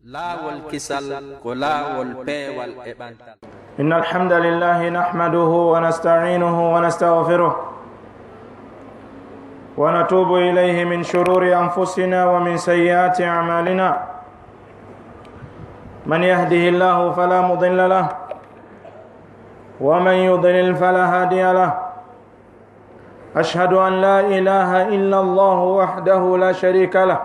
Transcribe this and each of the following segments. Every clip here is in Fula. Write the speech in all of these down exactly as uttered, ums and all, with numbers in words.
Laawol kisal ko laawol peewal e ɓantal. إن الحمد لله نحمده ونستعينه ونستغفره ونتوب إليه من شرور أنفسنا ومن سيئات أعمالنا. من يهده الله فلا مضل له ومن يضلل فلا هادي له. أشهد أن لا إله إلا الله وحده لا شريك له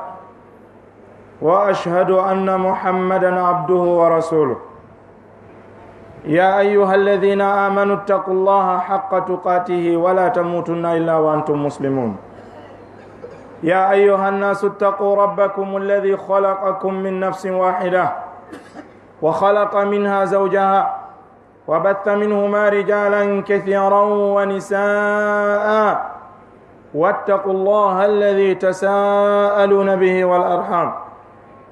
وأشهد أن محمدا عبده ورسوله. يا أيها الذين آمنوا اتقوا الله حق تقاته ولا تموتن إلا وأنتم مسلمون. يا أيها الناس اتقوا ربكم الذي خلقكم من نفس واحدة وخلق منها زوجها وبث منهما رجالا كثيرا ونساء واتقوا الله الذي تساءلون به والأرحام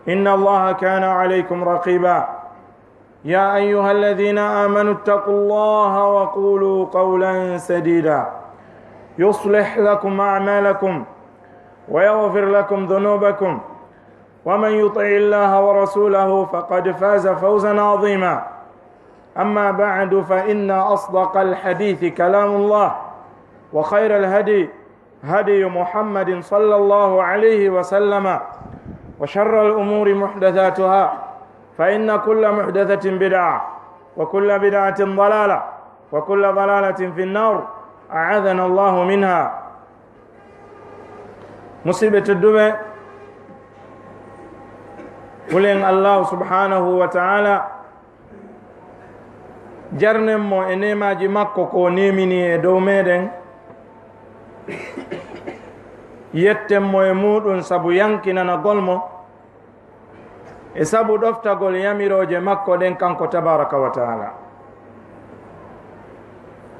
إن الله كان عليكم رقيبا. يا أيها الذين آمنوا اتقوا الله وقولوا قولا سديدا يصلح لكم أعمالكم ويغفر لكم ذنوبكم ومن يطع الله ورسوله فقد فاز فوزا عظيما. أما بعد، فإن أصدق الحديث كلام الله، وخير الهدي هدي محمد صلى الله عليه وسلم، وشر الأمور محدثاتها، فإن كل محدثة بدعة، وكل بدعة ضلالة، وكل ضلالة في النار، أعاذنا الله منها. Musiɓɓe tedduɓe, hulen Allahu subhanahu wa ta'ala, jarnen mo e neemaaji makko ko o neemini e dow meɗen, yetten mo e muuɗum sabu yankinanagol mo, e sabu ɗoftagol yamirooje makko ɗen kanko tabaraka wa ta'ala.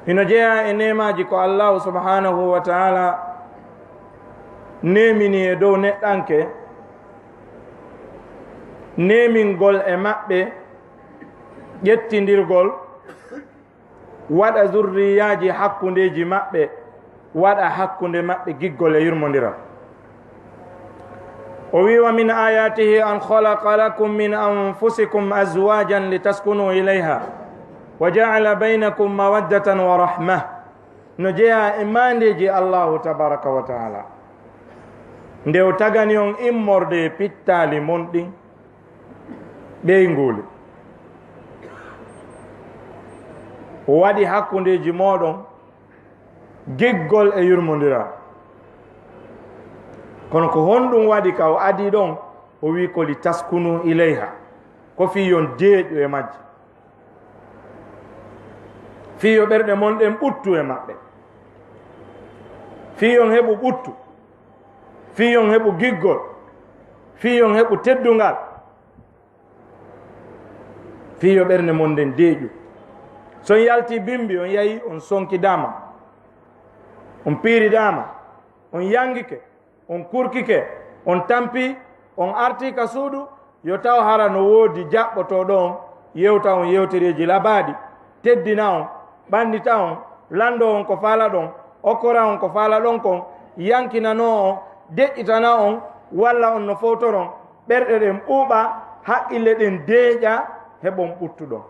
Hino jeyaa e neemaaji ko Allahu subhanahu wa ta'ala neemini e dow neɗɗanke, neemingol e maɓɓe, ƴettindirgol, waɗa zurriyaaji hakkundeeji maɓɓe, waɗa hakkunde maɓɓe giggol e yurmondiral. O wi'i: "Wa min ayatihi an khalaqa lakum min anfusikum azwajan litaskunu ilayha, wa ja'ala baynakum mawaddatan wa rahma." No jeyaa e maandeeji Allahu tabaraka wa ta'ala, nde o tagani on immorde e pittaali mon ɗin ɓeynguuli. O waɗi hakkundeeji mooɗon giggol e yurmondiral. Kono ko honɗum waɗi ka o adii ɗon? O wi'i ko: "Li taskunu ilayha." Ko fii yon deeƴu e majji. Fii yo ɓerɗe mon ɗen ɓuttu e maɓɓe. Fii yon heɓu ɓuttu. Fii yon heɓu giggol. Fii yon heɓu teddungal. Fii yo ɓernde mon nden deeƴu. So on yaltii bimbi, on yahi, on sonkidaama, on piiridaama, on yangike, on kurkike, on tampi, on artii ka suudu, yo taw hara no woodi jaɓɓotooɗo on, yewta on yewtereeji labaaɗi, teddina on, ɓannita on, lanndoo on ko faalaɗon, okkora on ko faalaɗon kon, yankinanoo on, deƴƴitana on, walla on no fowtoron, ɓerɗe ɗen ɓuuɓa, haqqille ɗen deeƴa, heɓon ɓuttuɗon.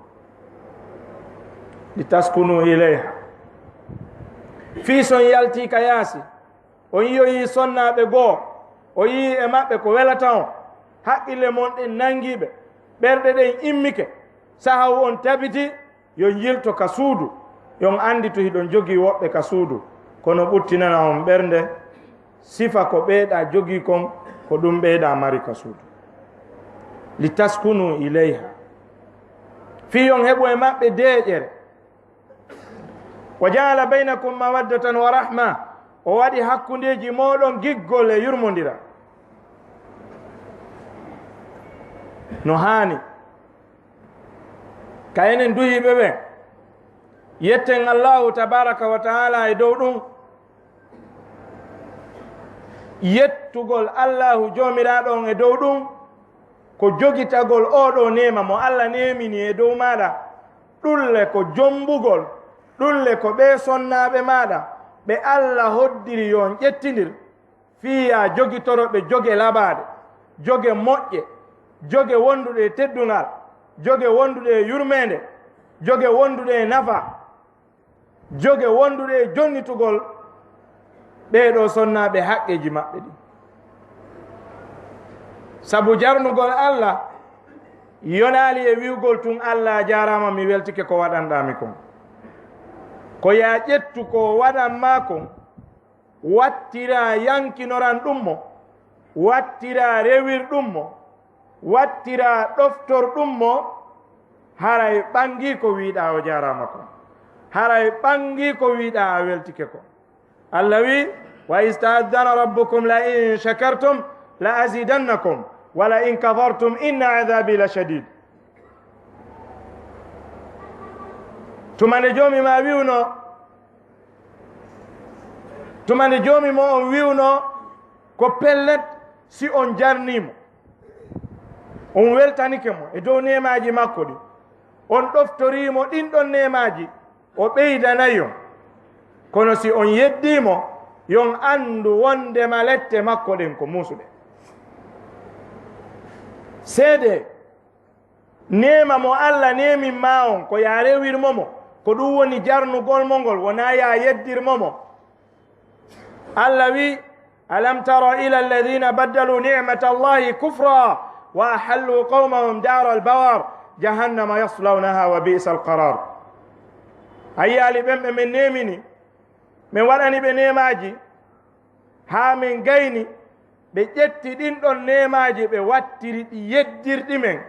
Li taskunu ilayha. Fii so on yaltii ka yaasi, on yi'oyii sonnaaɓe goo, o yi'i e maɓɓe ko welata on, haqqille mon ɗen nanngiiɓe, ɓerɗe ɗen immike, sahawu on tabiti, yo on yilto ka suudu, yo on annditu hiɗon jogii woɓɓe ka suudu, kono ɓuttinana on ɓernde, sifa ko ɓeyɗaa jogii kon, ko ɗum ɓeyɗaa mari ka suudu. Li taskunu ilayha. Fii yo on heɓu e maɓɓe deeƴere. Wa ja'ala baynakum mawaddatan wa rahma. O waɗi hakkundeeji mooɗon giggol e yurmondira. No haani. Ka enen duhiiɓe ɓen, yetten Allahu tabaraka wa ta'ala e dow ɗum. Yettugol Allahu Joomiraaɗo on e dow ɗum, ko jogitagol oo ɗoo neema mo Alla neemini e dow maaɗa. Ɗum le ko jombugol, ɗum le ko ɓee sonnaaɓe maaɗa, ɓe Alla hoddiri yo on ƴettindir, fii yaa jogitoro ɓe joge labaaɗe, joge moƴƴe, joge wonduɗe e teddungal, joge wonduɗe e yurmeende, joge wonduɗe e nafa, joge wonduɗe e jonnitugol ɓee ɗoo sonnaaɓe haqqeeji maɓɓe ɗin. Sabu jarnugol Allah yonaali e wi'ugol tun, "Allah a jaaraama, mi weltike ko waɗanɗaa mi kon." Ko yo a ƴettu ko waɗan maa kon, wattiraa yankinoran ɗum mo, wattiraa rewir ɗum mo, wattiraa ɗoftor ɗum mo, haray ɓanngii ko wi'ɗaa o jaaraama kon, haray ɓanngii ko wi'ɗaa a weltike kon. Allah wi'i, "Wa iz ta'adhana rabbukum la in shakartum la azidannakum wa la in kafartum inna adhabi la shadid." Tuma nde Joomi maa wi'unoo, tuma nde Joomi mo on wi'unoo, ko pellet, si on jarnii mo, on weltanike mo e dow neemaaji makko ɗin, on ɗoftorii mo ɗin ɗon neemaaji, o ɓeydanay on. Kono si on yeddii mo, yo on anndu wonndema lette makko ɗen ko muusuɗe. Seedee, neema mo Allah neemin maa on, ko yo a rewir mo mo, ko ɗum woni jarnugol mo ngol, wonaa yo a yeddir mo mo. Allah wi'i, "Alam tara ila alladhina baddalu ni'matallahi kufra wa ahallu qawmahum daral bawar, jahannama yaslawnaha wa bi'sal qarar." A yi'aali ɓen ɓe men neemini, men waɗani ɓe neemaaji, haa men gayni, ɓe ƴetti ɗin ɗon neemaaji, ɓe wattiri ɗi yeddirɗi men.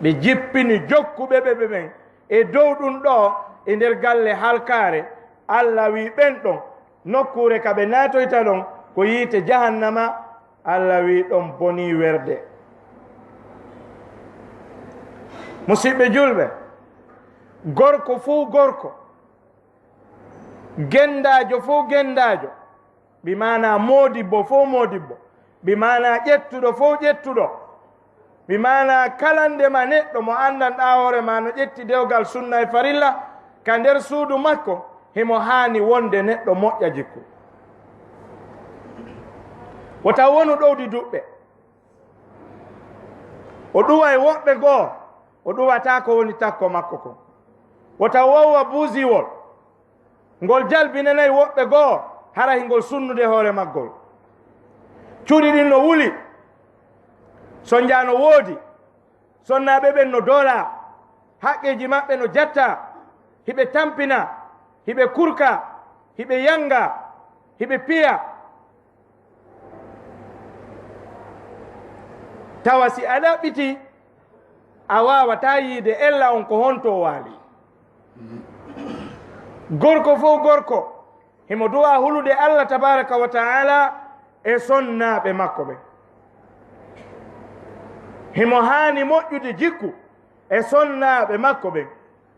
Ɓe jippini jokkuɓe ɓe ɓe ɓen e dow ɗum ɗoo e nder galle halkaare. Allah wi'i ɓen ɗon, nokkuure ka ɓe naatoyta ɗon ko yiite jahannama. Allah wi'i ɗon bonii werde. Musiɓɓe julɓe, gorko fow gorko, genndaajo fow genndaajo, bi maanaa moodibbo fow moodibbo, bi maanaa ƴettuɗo fow ƴettuɗo, bi maanaa kala nde ma neɗɗo mo anndanɗaa hoore maa no ƴetti dewgal sunna e farilla ka nder suudu makko, himo haani wonde neɗɗo moƴƴa jikku. Wota wonu ɗowdi duɓɓe. O ɗuwa e woɓɓe goo, o ɗuwataa ko woni takko makko kon. Wota wowwa buusiwol. Ngol jalbinanay woɓɓe goo, hara hingol sunnude hoore maggol. Cuuɗi ɗin no wuli, sonjaa no woodi, sonnaaɓe ɓen no doolaa, haqqeeji maɓɓe no jattaa, hiɓe tampinaa, hiɓe kurkaa, hiɓe yanngaa, hiɓe piyaa. Tawa si a ɗaɓɓitii, a waawataa yiide ella on ko honto o waali. Gorko fow gorko, himo du'aa hulude Allah tabaaraka wa ta'ala e sonnaaɓe makko ɓen. Himo haani moƴƴude jikku e sonnaaɓe makko ɓen.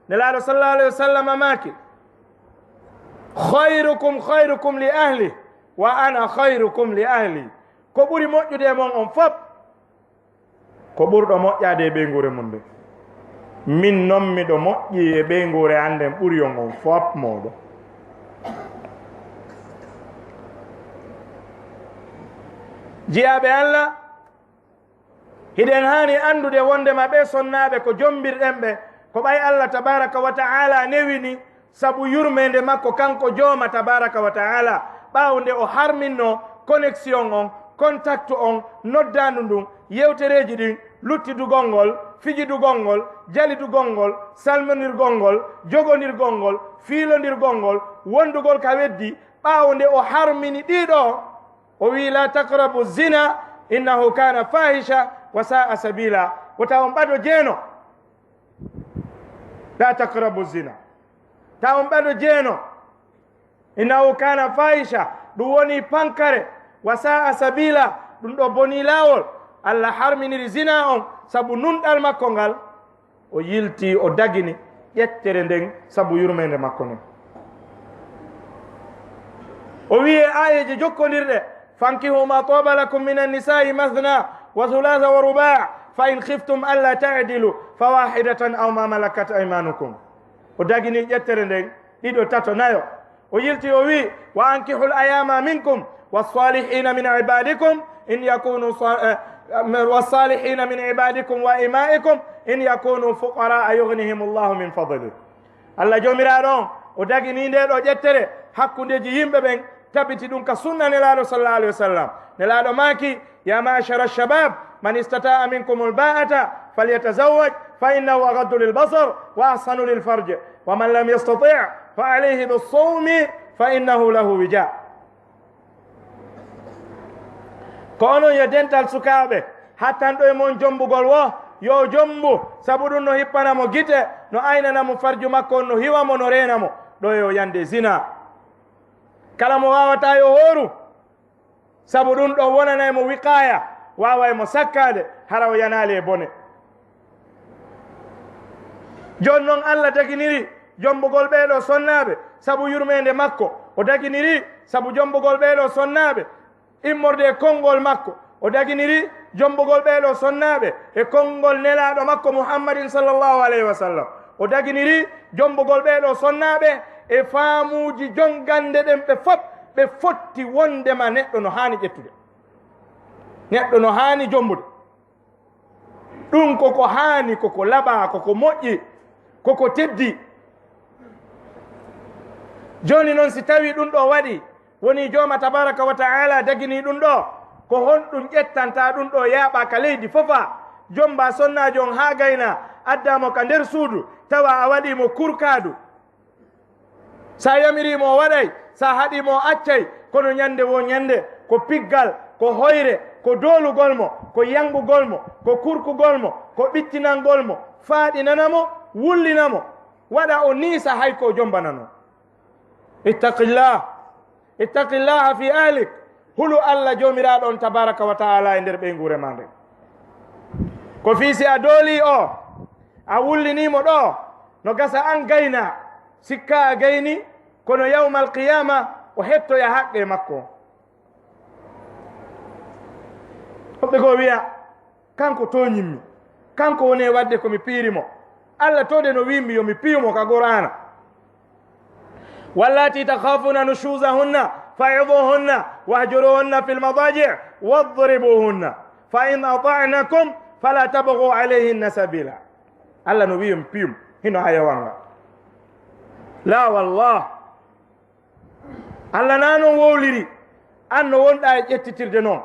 Nelaaɗo sallallahu alayhi wa sallam maaki, "Khayrukum khayrukum li ahli, wa ana khayrukum li ahli." Ko ɓuri moƴƴude e mon on fop, ko ɓurɗo moƴƴaade e ɓeynguure mum nden. Min non miɗo moƴƴi e ɓeynguure an nden ɓuri on on fop mooɗon. Jiyaaɓe Allah, hiɗen haani anndude wonndema ɓee sonnaaɓe ko jommbirɗen ɓe, ko ɓay Allah tabaaraka wa ta'ala newini sabu yurmeende makko kanko Jooma tabaaraka wa ta'ala, ɓaawo nde o harminno connexion on, contact on, noddaandu ndun, yewtereeji ɗin, luttidugol ngol, fijidugol ngol, jalidugol ngol, salmondirgol ngol, jogondirgol ngol, fiilondirgol ngol, wondugol ka weddi, ɓaawo nde o harmini ɗii ɗoo, o wi'i, "La taqrabu zina, innahu kana fahisha wa sa'a sabila." Wota on ɓado jeeno. La taqrabu zina. Ta on ɓado jeeno. Innahu kana fahisha, ɗum woni pankare, wa sa'a sabila, ɗum ɗo boni laawol. Allah harminiri zina on sabu nunɗal makko ngal. O yilti, o dagini ƴettere nden sabu yurmeende makko nden. O wi'i e aayeeje jokkondirɗe, "Fankihu ma taba lakum minan nisa'i mathna wa thulatha wa ruba', fa in khiftum alla ta'dilu fa wahidatan aw ma malakat aymanukum." O dagini ƴettere nden, ɗiɗo, tato, nayo. O yilti, o wi'i, "Wa ankihul ayama minkum was-salihina min ibadikum إن يكونوا صا-، eh, والصالحين من عبادكم وإمائكم إن يكونوا فقراء يغنهم الله من فضله. Allah Joomiraaɗo on, o daginii ndee ɗoo ƴettere hakkundeeji yimɓe ɓen, tabiti ɗum ka sunna Nelaaɗo sallallahu alayhi wa sallam. Nelaaɗo maaki, يا معشر الشباب من استطاع منكم الباءة فليتزوج فإنه أغض للبصر وأحصن للفرج ومن لم يستطع فعليه بالصوم فإنه له وجاء. Ko onon yo dental sukaaɓe, hattanɗo e mon jombugol wo, yo o jombu, sabu ɗum no hippana mo gite, no aynana mo farju makko on, no hiwa mo, no reena mo, ɗo e o yande zina. Kala mo waawataa yo hooru, sabu ɗum ɗon wonanay mo wiqaaya, waaway mo sakkaade, hara o yanaali e bone. Jooni non, Allah daginiri jombugol ɓee ɗoo sonnaaɓe sabu yurmeende makko. O daginiri sabu jombugol ɓee ɗoo sonnaaɓe immorde e konngol makko. O daginiri jombugol ɓee ɗoo sonnaaɓe e konngol Nelaaɗo makko Muhammadin sallallahu alayhi wa sallam. O daginiri jombugol ɓee ɗoo sonnaaɓe e faamuuji jongannde ɗen ɓe fop, ɓe fotti wonndema neɗɗo no haani ƴettude. Neɗɗo no haani jombude. Ɗum ko ko haani, ko ko laɓaa, ko ko moƴƴi, ko ko teddi. Jooni non, si tawii ɗum ɗoo waɗii, wonii Jooma tabaaraka wa ta'aala daginii ɗum ɗoo, ko honɗum ƴettantaa ɗum ɗoo yaaɓaa ka leydi fofaa, jommbaa sonnaajo on haa gaynaa, addaa mo ka nder suudu, tawa a waɗii mo kurkaadu? Sa yamirii mo, o waɗay. Sa haɗii mo, o accay. Kono ñande woo ñande, ko piggal, ko hoyre, ko doolugol mo, ko yangugol mo, ko kurkugol mo, ko ɓittinangol mo, faaɗinana mo, wullina mo, waɗa o niisa hay ko o jombanano. Ittaqillah. Ittaqillaha fi ahlik. Hulu Allah Joomiraaɗo on tabaaraka wa ta'aala e nder ɓeynguure maa nden. Ko fii si a doolii o, a wullinii mo ɗoo, no gasa an gaynaa, sikkaa a gaynii, kono yawmal qiyaama o hettoya haqqee makko. Woɓɓe goo wi'a, kanko tooñimmi, kanko woni e waɗde ko mi piiri mo. Allah too de no wi'immi yo mi piyu mo ka Qur'aana. واللاتي تخافون نشوزهن فعظوهن واهجروهن في المضاجع واضربوهن فإن أطعنكم فلا تبغوا عليهن سبيلا. Allah no wi'im piyum, hino hayawanga. La wallah. Allah na non wowliri, an no wonɗaa e ƴettitirde non.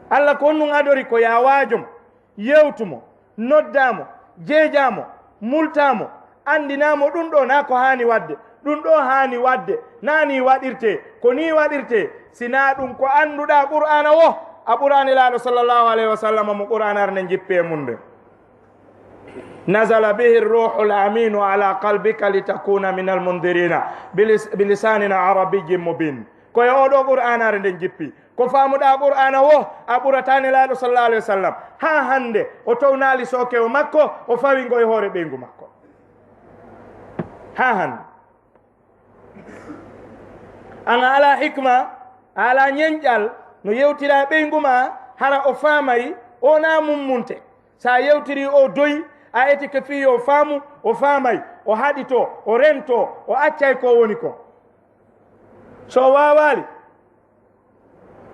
Allah ko honɗum adori? Ko yaa waajom, yewtu mo, noddaa mo, jeejaa mo, multaa mo, anndinaa mo ɗum ɗoo na ko haani waɗde, ɗum ɗoo haani waɗde, na nii waɗirtee, ko nii waɗirtee, si na ɗum ko annduɗaa Qur'aana wo, a ɓuraa Nelaaɗo sallallahu alayhi wa sallam mo Qur'aanaare nden jippi e mun nden. نزل به الروح الأمين على قلبك لتكون من المنذرين بلس-، بلسان عربي مبين. Ko e oo ɗoo Qur'aanaare nden jippi. Ko faamuɗaa Qur'aana wo, a ɓurataa Nelaaɗo sallallahu alayhi wa sallam. Haa hannde, o townaali sookewo makko, o fawi ngo e hoore ɓeyngu makko. Haa hannde. An a alaa hikma, a alaa ñenƴal, no yewtiraa ɓeyngu maa, hara o faamay, o na mummunte. Sa yewtirii o doyi, a etike fii yo faamu, o faamay, o haɗitoo, o rentoo, o accay ko woni ko. So o waawaali,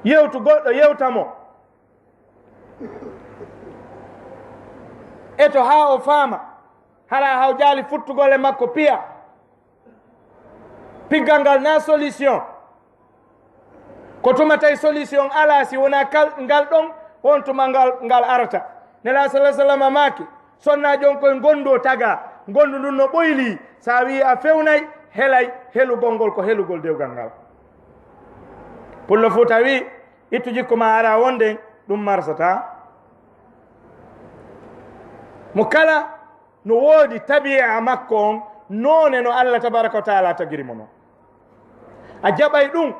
yewtu goɗɗo, yewta mo. Eto haa o faama, hara a hawjaali futtugol e makko piya. Piggal ngal na solution. Ko tuma tawi solution alaa si wonaa kal-, ngal ɗon, on tuma ngal, ngal arata. Nelaaɗo sallallahu alayhi wa sallam maaki, sonnaajo on koye ngonndu o tagaa, ngonndu ndun no ɓoylii, sa wi'i a fewnay, helay, helugol ngol ko helugol dewgal ngal. Pullo Fuuta wi'i, ittu jikku ma ara wonden, ɗum marsataa. Mo kala no woodi tabi'a makko on, noone no Allah tabaraka wa taala tagiri mo non. A jaɓay ɗum,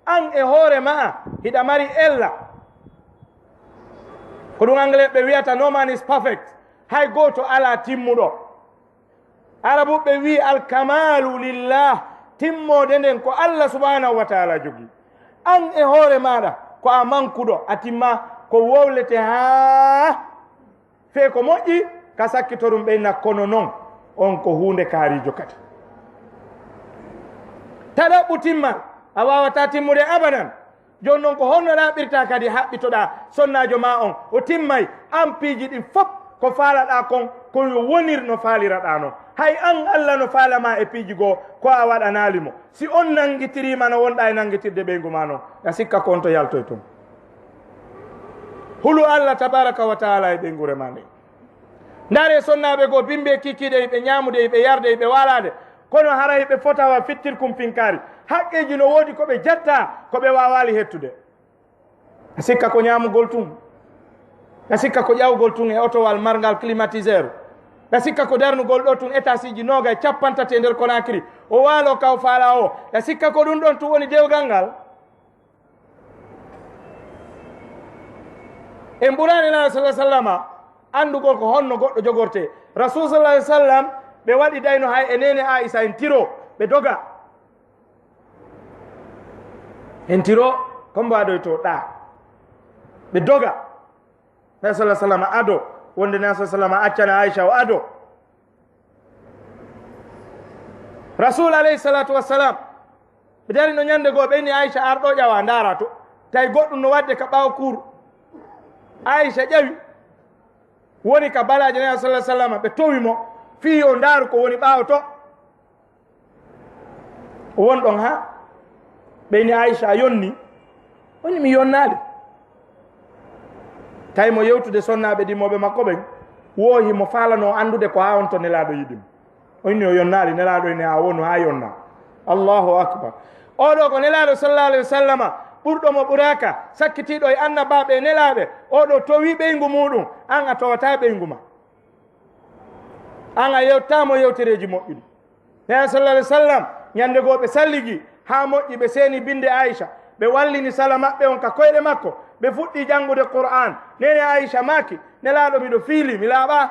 an e hoore ma'a, hiɗa mari ella. Ko ɗum anglais ɓe wi'ata, "No man is perfect." Hay gooto alaa timmuɗo. Arabuɓe wi'i, "Al kamalu lillah." Timmoode nden ko Allah subhanahu wa taala jogii. An e hoore maaɗa, ko a mankuɗo, a timma, ko wowlete haa fee ko moƴƴi, ka sakkitorum ɓeyna, kono non on ko huunde kaariijo kadi. Taɗaɓɓu timmal, a waawataa timmude abadan. Jooni noon, ko honno ɗaɓɓirta kadi haɓɓitoɗaa sonnaajo ma on? O timmay, an piiji ɗin fof ko faalaɗaa kon, ko yo wonir no faaliraɗaa non. Hay an Alla no faala ma e piiji goo, ko a waɗanaali mo. Si on nanngitiriima no wonɗaa e nanngitirde ɓeyngu ma non, a sikka ko on to yaltoy ton. Hulu Alla tabaaraka wa taala e ɓeynguure ma nden. Ndaaree sonnaaɓe goo, bimbi e kikiiɗe, hiɓe ñaamude, hiɓe yarde, hiɓe waalaade, kono haray hiɓe fota wa fittirkum finkaari. Haqqeeji no woodi ko ɓe jatta, ko ɓe waawaali hettude. A sikka ko ñaamugol tun? A sikka ko ƴawgol tun e otowal marngal climatiseur? A sikka ko darnugol ɗoo tun étageuji noogay, cappantato e nder Conakry, o waaloo ka o faalaa o? A sikka ko ɗun ɗon tun woni dewgal ngal? En ɓuraani Nelaaɗo sallallahu alaihi wasallama anndugol ko honno goɗɗo jogortee. Rasul sallallahu alaihi wasallam, ɓe waɗi dayno hay e neene Aisha, en tiro, ɓe doga. En tiro, ko mbo adoyto ɗa? Ɓe doga. Nelaaɗo sallallahu alaihi wasallama ado, wonde Nelaaɗo sallallahu alaihi wasallama accana Aisha o ado. Rasul alayhi salatu wassalam, ɓe darino ñande goo, ɓe inni Aisha, ar ɗoo ƴawa, ndaara to, tawi goɗɗum no waɗde ka ɓaawo kuur. Aisha ƴawi, woni ka balaaje Nelaaɗo sallallahu alaihi wasallam, ɓe towi mo, fii yo ndaaru ko woni ɓaawo to. O won ɗon ha ɓe inni Aisha, a yonni? O inni, mi yonnaali. Tawi mo yewtude sonnaaɓe ɗimmooɓe makko ɓen, woo himo faalanoo anndude ko haa on to Nelaaɗo yiɗi mo. O inni o yonnaali, Nelaaɗo inni a wonu haa yonna. Allahu akbar. Oo ɗoo ko Nelaaɗo sallallahu alaihi wasallama, ɓurɗo mo ɓuraaka, sakkitiiɗo e annabaaɓe e nelaaɓe. Oo ɗoo towi ɓeyngu muuɗum, an a towataa ɓeyngu ma. An a yewtataa mo yewtereeji moƴƴuɗi. Neene sallallahu alaihi wasallam, ñande goo ɓe salligi haa moƴƴi, ɓe seeni binnde Aisha, ɓe wallini sala maɓɓe on ka koyɗe makko, ɓe fuɗɗi janngude Qur'aan. Neene Aisha maaki, Nelaaɗo, miɗo fiili, mi laaɓaa.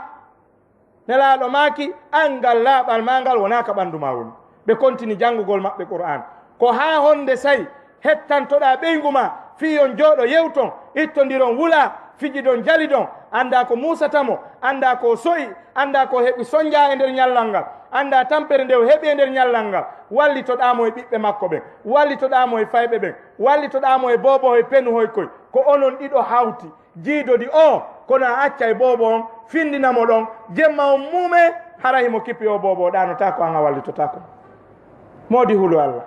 Nelaaɗo maaki, an ngal laaɓal maa ngal wonaa ka ɓanndu maa woni. Ɓe kontini janngugol maɓɓe Qur'aan. Ko haa honde say hettantoɗaa ɓeyngu maa, fii on jooɗo yewton, ittondiron wula, fijidon jalidon, anndaa ko muusata mo, anndaa ko o so'i, anndaa ko o heɓi sonjaa e nder ñallal ngal, anndaa tampere nde o heɓi e nder ñallal ngal, wallitoɗaa mo e ɓiɓɓe makko ɓen, wallitoɗaa mo e fayɓe ɓen, wallitoɗaa mo e boobo hoy penu hoy koy, ko onon ɗiɗo hawti, jiidodi o, kono a accay boobo on, findina mo ɗon, jemma on muume, hara himo kippi o boobo, o ɗaanotaako, an a wallitotaako. Moodi hulu Alla.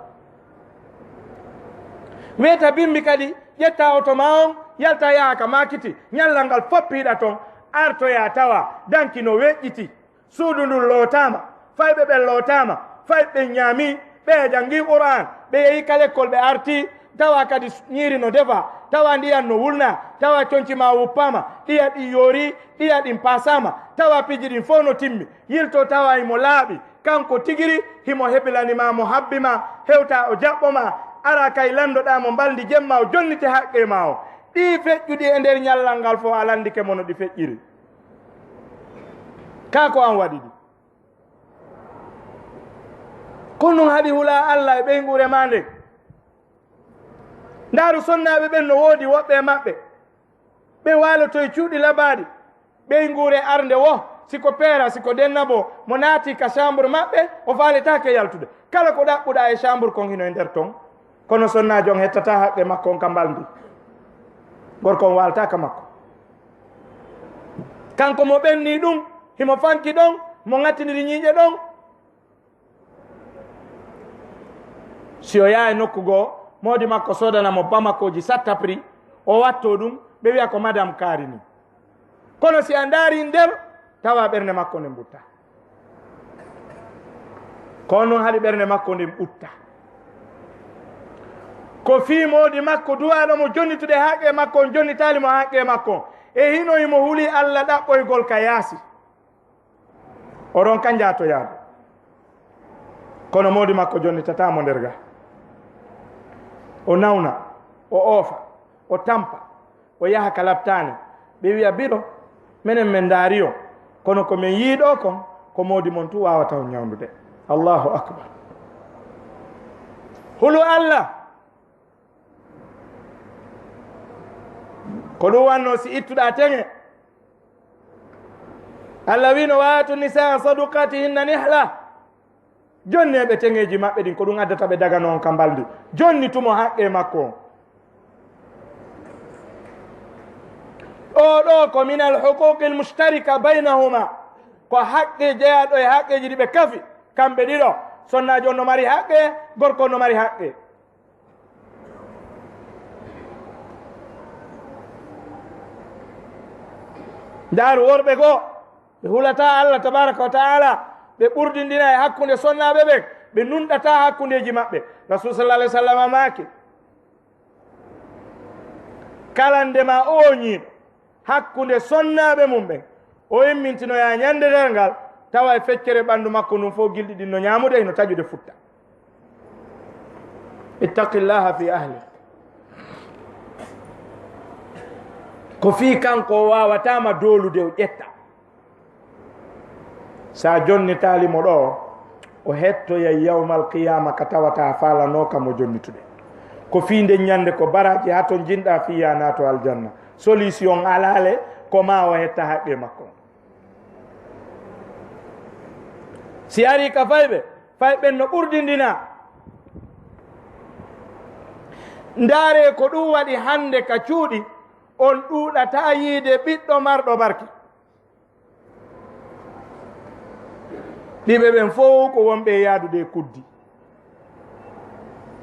Weeta bimbi kadi, ƴetta oto maa on, yalta yaha ka maakiti, ñallal ngal foppiiɗa ton, artoyaa tawa danki no weƴƴiti. Suudu ndun lootaama, fayɓe ɓen lootaama, fayɓe ɓen ñaami, ɓe jangi Qur'aan, ɓe yehi ka lekkol, ɓe arti, tawa kadi ñiiri no defa, tawa ndiyan no wulna, tawa conci maa wuppaama, ɗiya ɗin yoori, ɗiya ɗin paasaama, tawa piiji ɗin fow no timmi, yilto tawa himo laaɓi, kanko tigiri, himo hebilani maa mo habbi maa, hewta o jaɓɓo maa, ara kay lanndoɗaa mo mbalndi jemma o jonnite haqqee maa o. Ɗii feƴƴuɗi e nder ñallal ngal fow a lanndike mo no ɗi feƴƴiri. Kaa ko an waɗi ɗi? Ko ɗun haɗi hulaa Alla e ɓeynguure maa nden. Ndaaru sonnaaɓe ɓen no woodi woɓɓe e maɓɓe. Ɓe waaloto e cuuɗi labaaɗi. Ɓeynguure arnde wo, si ko peera, si ko dennabo, mo naati ka chambre maɓɓe, o faaletaake yaltude. Kala ko ɗaɓɓuɗaa e chambre kon hino e nder ton. Kono sonnaajo on hettataa haqqee makko on ka mbalndi. Gorko on waaltaa ka makko. Kanko mo ɓenni ɗun, himo fanki ɗon, mo ŋattindiri ñiiƴe ɗon. Si o yahay nokku goo, moodi makko soodana mo Bamakooji satta prix, o wattoo ɗun, ɓe wi'a ko madame kaari nii. Kono si a ndaari nder, tawa ɓernde makko nden ɓuttaa. Ko non haɗi ɓernde makko nden ɓutta. Ko fii moodi makko duwaaɗo mo jonnitude haqqee makko on, jonnitaali mo haqqee makko on. E hino himo huli Alla ɗaɓɓoygol ka yaasi. O ronka njaatoyaade. Kono moodi makko jonnitataa mo nder ga. O nawna, o oofa, o tampa. O yaha ka laptaani, ɓe wi'a, biro, menen men ndaari on, kono ko men yi'i ɗoo kon, ko moodi mon tun waawata on ñawndude. Allahu akbar. Hulu Alla. Ko ɗun wannoo si ittuɗaa teŋe. Alla wi'no, wa aatu nisaa saduqaatihinna nihla. Jonnee ɓe teŋeeji maɓɓe ɗin, ko ɗun addata ɓe dagano on ka mbalndi. Jonnitu mo haqqee makko on. Ɗoo ɗoo ko minal huquuqil mushtarika baynahuma, ko haqqe jeyaaɗo e haqqeeji ɗi ɓe kafi, kamɓe ɗiɗo. Sonnaajo on no mari haqqe, gorko on no mari haqqe. Ndaaru worɓe goo, ɓe hulataa Allah tabaaraka wa ta'aalaa, ɓe ɓurdindina e hakkunde sonnaaɓe ɓen, ɓe nunɗataa hakkundeeji maɓɓe. Rasuul sallallaahu alayhi wa sallam maaki, kala nde ma ooñiiɗo hakkunde sonnaaɓe mum ɓen, o immintinoyaa ñande darngal, tawa e feccere ɓanndu makko ndun fow gilɗi ɗin no ñaamude, hino taƴude futta. Ittaqillaha fi ahlik. Ko fii kanko o waawataa ma doolude, o ƴetta. Si a jonnitaali mo ɗoo, o hettoyay yawmal qiyaama ka tawata a faalanoo ka mo jonnitude. Ko fii nden ñande ko baraaji haa to njiɗɗaa fii yaa naato aljanna. Solution alaa le, ko maa o hetta haqqee makko. Si arii ka fayɓe, fayɓe ɓen no ɓurdindinaa. Ndaaree ko ɗun waɗi hannde ka cuuɗi, on ɗuuɗataa yiide ɓiɗɗo marɗo barke. Ɗiɓe ɓen fow ko wonɓe e yaadude e kuddi.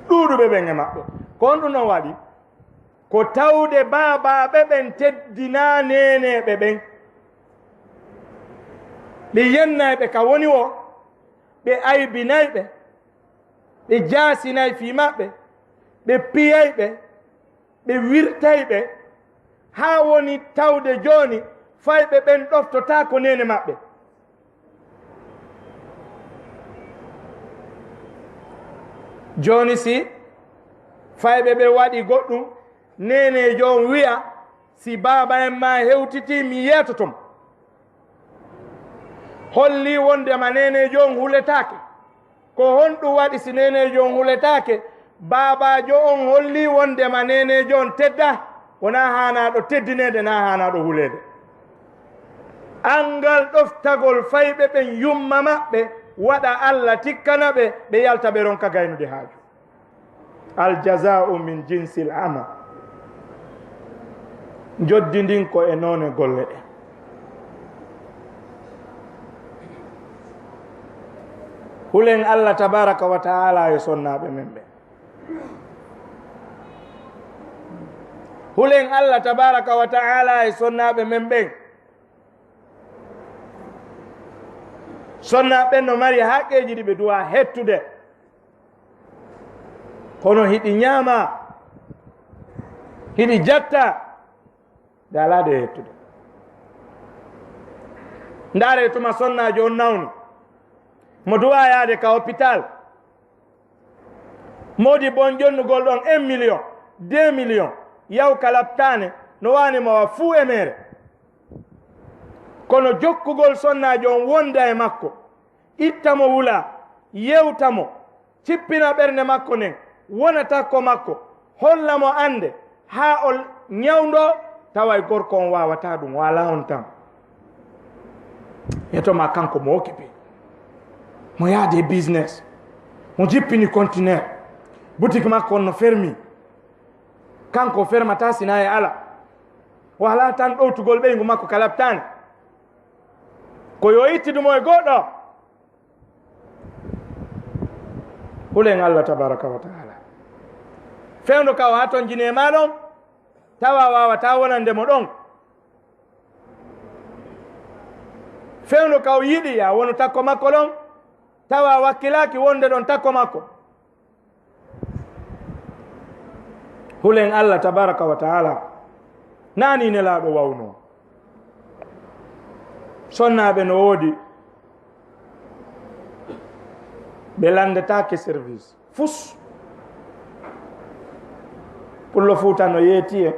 Ɗuuɗuɓe ɓen e maɓɓe. Ko honɗun non waɗi? Ko tawde baabaaɓe ɓen teddinaa neeneeɓe ɓen. Ɓe yennay ɓe ka woni woo, ɓe aybinay ɓe, ɓe jaasinay fii maɓɓe, ɓe piyay ɓe, ɓe wirtay ɓe, haa woni tawde jooni fayɓe ɓen ɗoftotaako neene maɓɓe. Jooni si fayɓe ɓen waɗi goɗɗun, neeneejo on wi'a, "Si baaba en maa hewtitii, mi yeetoto mo." Hollii wondema neeneejo on huletaake. Ko honɗun waɗi si neeneejo on huletaake? Baabaajo on hollii wondema neeneejo on teddaa, wonaa haanaaɗo teddineede, naa haanaaɗo huleede. Anngal ɗoftagol fayɓe ɓen yumma maɓɓe, waɗa Alla tikkana ɓe, ɓe yalta ɓe ronka gaynude haaju. Al jazaa'u min jinsil amal. Njoddi ndin ko e noone golle ɗen. Hulen Alla tabaaraka wa ta'aalaa e sonnaaɓe men ɓen. Hulen Alla tabaaraka wa ta'aalaa e sonnaaɓe men ɓen. Sonnaaɓe ɓen no mari haqqeeji ɗi ɓe duwaa hettude. Kono hiɗi ñaama, hiɗi jatta, ɓe alaa ɗe hettude. Ndaaree tuma sonnaajo on nawni, mo duwaa yaade ka hôpital. Moodibbo on jonnugol ɗon un million, deux millions, yaw ka laptaane, no waani mo wa fuu e meere. Kono jokkugol sonnaajo on wonda e makko, itta mo wula, yewta mo, cippina ɓernde makko nden, wona takko makko, holla mo annde, haa o ñawndoo, tawa e gorko on waawataa ɗun, o alaa on tan. E to ma kanko mo occupé, mo yaade e business, mo jippini conteneur, boutique makko on no fermi, kanko o fermataa sinaa e Alla, o alaa tan ɗowtugol ɓeyngu makko ka laptaani, ko yo ittidu mo e goɗɗo. Hulen Alla tabaaraka wa ta'aalaa. Fewndo ka o hatonjini e maa ɗon, tawa a waawataa wonande mo ɗon. Fewndo ka o yiɗi yo a wonu takko makko ɗon, tawa a wakkilaaki wonde ɗon takko makko. Hulen Alla tabaaraka wa ta'aalaa. Naa nii Nelaaɗo wawnoo. Sonnaaɓe no woodi, ɓe lanndetaake service fus. Pullo Fuuta no yeetii en,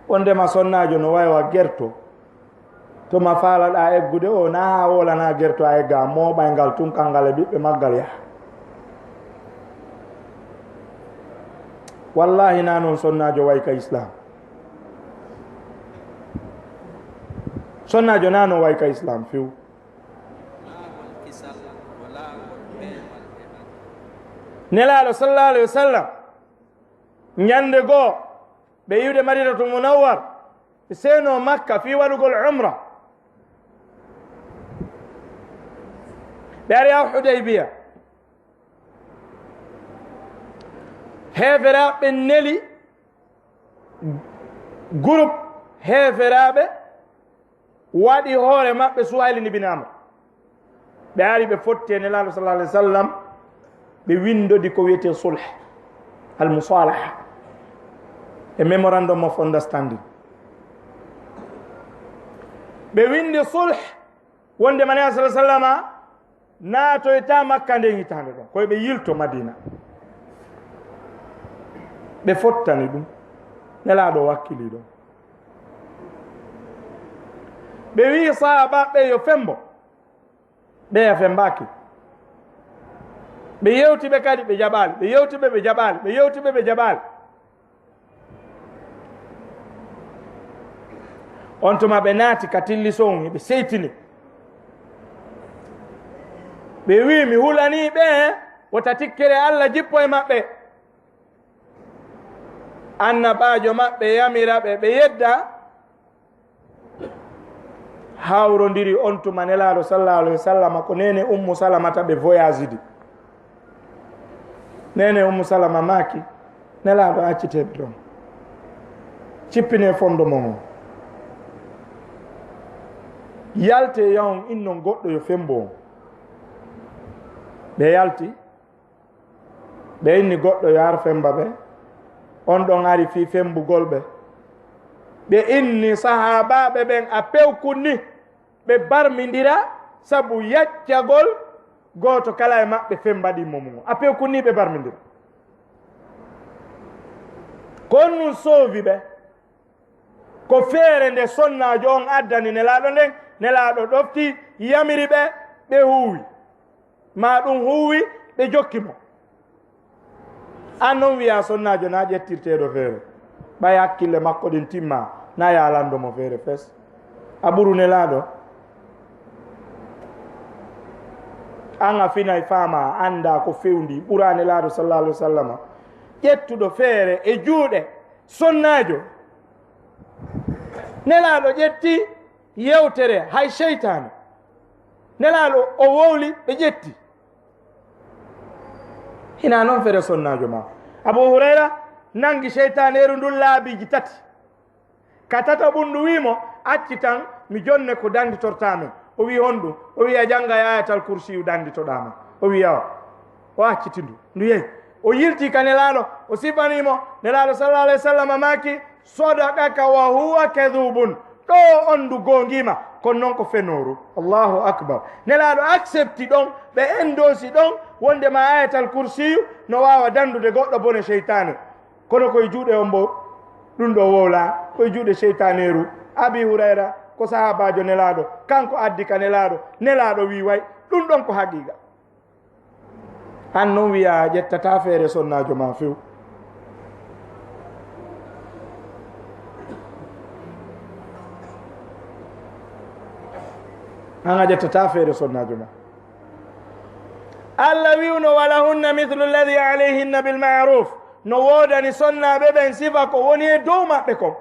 wondema sonnaajo no wayi wa gerto. Tuma faalaɗaa eggude o, naa haa woolanaa gerto a egga, a mooɓay ngal tun, kangal e ɓiɓɓe maggal yaha. Wallaahi, naa non sonnaajo wayi ka Islaam. Sonnaajo naa non wayi ka Islaam few. Nelaaɗo sallallaahu alayhi wa sallam, ñande goo, ɓe iwde Madinatul Munawwar, Ɓe seenoo Makka fii waɗugol umra. Ɓe ari haa Hudaybiya. Heeferaaɓe neli groupe heeferaaɓe waɗi hoore maɓɓe Suhayli ibn Amr. Ɓe ari ɓe fotti e Nelaaɗo sallallahu alaihi wasallam, ɓe winndodi ko wiyetee sulh, al musalaha, e memorandum of understanding. Ɓe winndi sulh wonde Nelaaɗo sallallahu alaihi wasallama naatoyta Makka nden hitaande ɗon, ko ɓe yilto Madina. Ɓe fottani ɗum, Nelaaɗo wakkili ɗon. Ɓe wi'i sahaabaaɓe yo fembo, ɓeya fembaaki. Ɓe yewti ɓe kadi, ɓe jaɓaali, ɓe yewti ɓe, ɓe jaɓaali, ɓe yewti ɓe, ɓe jaɓaali. On tuma ɓe naati ka tilliso on, ɓe seytini. Ɓe wi'i, mi hulanii ɓe, wota tikkere Alla jippo e maɓɓe. Annabaajo maɓɓe yamira ɓe, ɓe yedda. Hawrondiri on tuma Nelaaɗo sallallahu alaihi wasallam ko neene Ummu Salamata ɓe voyagidi. Neene Ummu Salama maaki, Nelaaɗo, accitee ɓe ɗon. Cippinee fondo mon on. Yaltee yahon innon goɗɗo yo fembo on. Ɓe yalti. Ɓe inni goɗɗo yo ar femba ɓe. On ɗon ari fii fembugol ɓe. Ɓe inni sahaabaaɓe ɓen a pewkun ni ɓe barmindira sabu yaccagol gooto kala e maɓɓe femba ɗimmo mum. A pewkun ni ɓe barmindira. Ko on nun soovi ɓe. Ko feere nde sonnaajo on addani Nelaaɗo nden, Nelaaɗo ɗofti, yamiri ɓe, ɓe huuwi. Maa ɗum huuwi, ɓe jokki mo. An non wi'a sonnaajo na ƴettirteeɗo feere. Ɓay hakkille makko ɗin timma, na yaalando mo feere fes. A ɓuru Nelaaɗo. An a finay faama, a anndaa ko fewndi, ɓuraa Nelaaɗo sallallahu alaihi wasallama. Ƴettuɗo feere e juuɗe sonnaajo. Nelaaɗo ƴetti yewtere hay seytaane. Nelaaɗo o wowli, ɓe ƴetti. Hinaa non feere sonnaajo ma. Abu Hurayra nangi seytaaneeru ndun laabiiji tati. Ka tataɓun ndu wi'i mo, acci tan, mi jonne ko danditortaa men. O wi'i honɗum? O wi'i a jannga Ayatal Kursiyu danditoɗaa men. O wi'i awa. O acciti ndu. Ndu yehi. O yilti ka Nelaaɗo, o sifanii mo. Nelaaɗo sallallahu alaihi wasallam maaki, sadaqaka wa huwa kadhubun. Ɗo on ndu goongiima, kono non ko fenooru. Allahu akbar. Nelaaɗo accepti ɗon, ɓe endosi ɗon, wonde ma Ayatal Kursiyu no waawa dandude goɗɗo bone seytaane. Kono koye juuɗe on bo, ɗum ɗo wowla, koye juuɗe seytaaneeru. Abi Hurayra, ko sahaabaajo Nelaaɗo, kanko addi ka Nelaaɗo, Nelaaɗo wii way, ɗum ɗon ko haqiiqa. An non wi'a a ƴettataa feere sonnaajo ma few. An a ƴettataa feere sonnaajo ma. Allah wi'uno, "Walahunna mithlu alladhi alayhinna bil ma'ruf." No woodani sonnaaɓe ɓen sifa ko woni e dow maɓɓe kon.